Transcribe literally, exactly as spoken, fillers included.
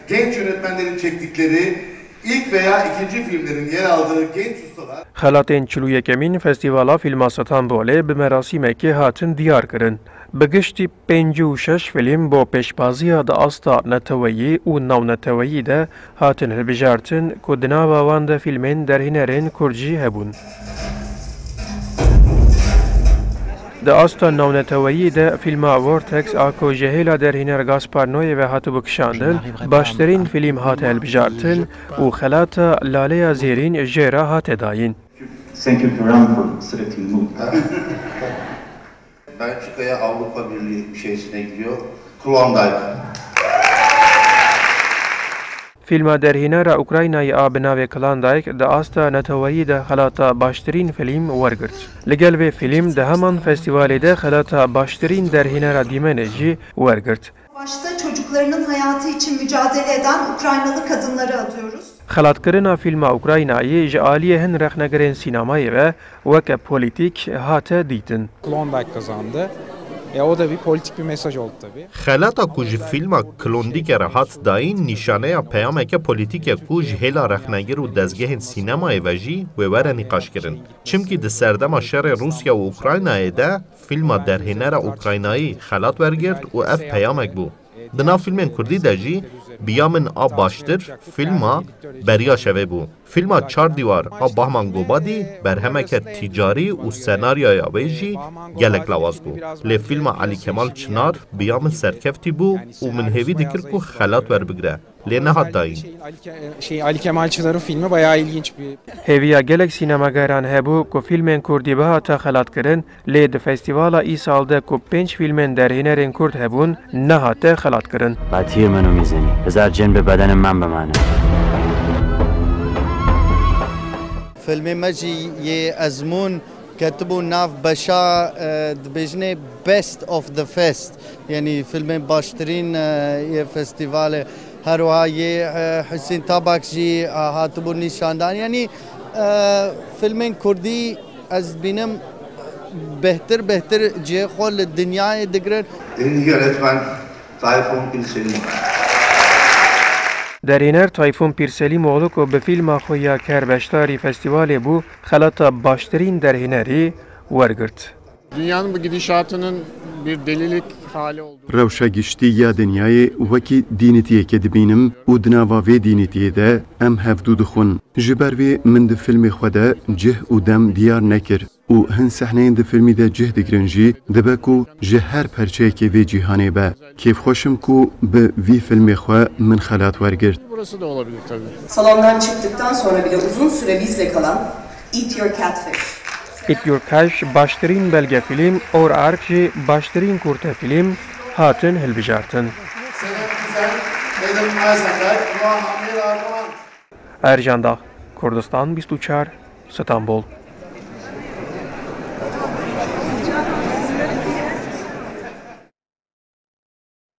Genç yönetmenlerin çektikleri ilk veya ikinci filmlerin yer aldığı genç ustalar. Xelatên çil û yekemîn Festîvala Fîlma Stenbolê bi merasîmekê hatin diyar kirin. Bi giştî pêncî û şeş fîlm bo pêşbaziya di asta neteweyî û navneteweyî de hatin hilbijartin ku di nava wan de fîlmên derhênerên kurd jî hebûn. Di asta navneteweyî de fîlma Vortex a ku ji hêla derhêner Gaspar Noé ve hatibû kişandin, baştirîn fîlm hate hilbijartin û xelata Laleya Zêrîn jê re hate dayîn. Thank you, Kerem, for setting the mood. Belçika'ya Avrupa Birliği şeysine gidiyor. Klondike. Fîlma derhênera Ukraynayê a bi navê Klondike di asta neteweyî de xelata baştirîn fîlm wergirt. Li gel vê fîlm di heman festîvalê de xelata baştirîn derhênera dîmenê jî wergirt. Başta çocuklarının hayatı için mücadele eden Ukraynalı kadınları adıyoruz. Xelatkirina fîlma Ukraynayê ji aliyê hin rexnegerên sînemayê ve weke polîtîk hate dîtin. Klondike kazandı. E, o da bir politik bir mesaj oldu tabii. Xelata ku ji fîlma Klondike re hat dayîn nîşaneya peyameke polîtîk e ku ji hêla rexnegir û dezgehên sînemayê ve jî wê were nîqaşkirin. Çimkî di serdema şerê Rûsya û Ukraynayê de fîlma derhênera Ukraynayî xelat wergirt û ev peyamek bû. Di nav fîlmên kurdî de jî Biya Min a Baştir fîlma beriya şevê bû. Fîlma Çar Dîwar a Bahman Gobadî berhemeke tîcarî û senaryoya wê jî gelek lawaz bû. Lê fîlma Elî Kemal Çinar Biya Min serkeftî bû û min hêvî dikir ku xelat werbigire. Lê nehat dayîn. Şey, Ali Ke-, şey, Ali Kemal Çınar'ın filmi bayağı ilginç bir. Hêviya gelek sînemageran hebû ku fîlmên kurdî bihata xelatkirin, lê di festîvala îsal de ku pênc fîlmên derhênerên kurd hebûn, nehate xelatkirin. قطعی منو میزنی. بذار جن به بدن من بمانه. Filmê me jî yê ezmûn ketibû nav beşa, e, dibêjinê Best of the Fest. Yanî filmên baştirîn, e, yê festîvalê. Her wiha yê, e, Husên Tabak jî, e, hatibû nîşandan. Yanî, e, filmên kurdî ez dibînim bêhtir bêhtir cihê xwe li dinyayê digirin. Yönetmen Tayfun Pilselim. Derhêner Tayfun Pîrselîmoğlu ku bi fîlma xwe ya Ker beşdarî festîvalê bû, xelata baştirîn derhênerî wergirt. Dünyanın bu gidişatının bir delilik hali olduğunu Rewşa giştî ya dinyayê wekî dînitiyekê dibînim û di nava vê dînitiyê de em hevdû dixwin. Ji ber vê min di filmê xwe de cih û dem diyar nekir û hin sehneyên di filmî de cih digirin jî dibe ku ji her perçeyekê vê cîhanê be. Kêfxweş im ku bi vî filmê xwe min xelat wergirt. Burası da olabilir tabii. Salondan çıktıktan sonra bile uzun süre bizle kalan Eat Your Catfish. Eat Your Catfish baştirîn belgefîlm, Or Ark jî baştirîn kurtefîlm hatin hilbijartin. Sedat Güzel, Vedat Aysaçay, Noah Hamdi Ardaman. Ercan Dağ, Kurdistan bîst û çar, Stenbol.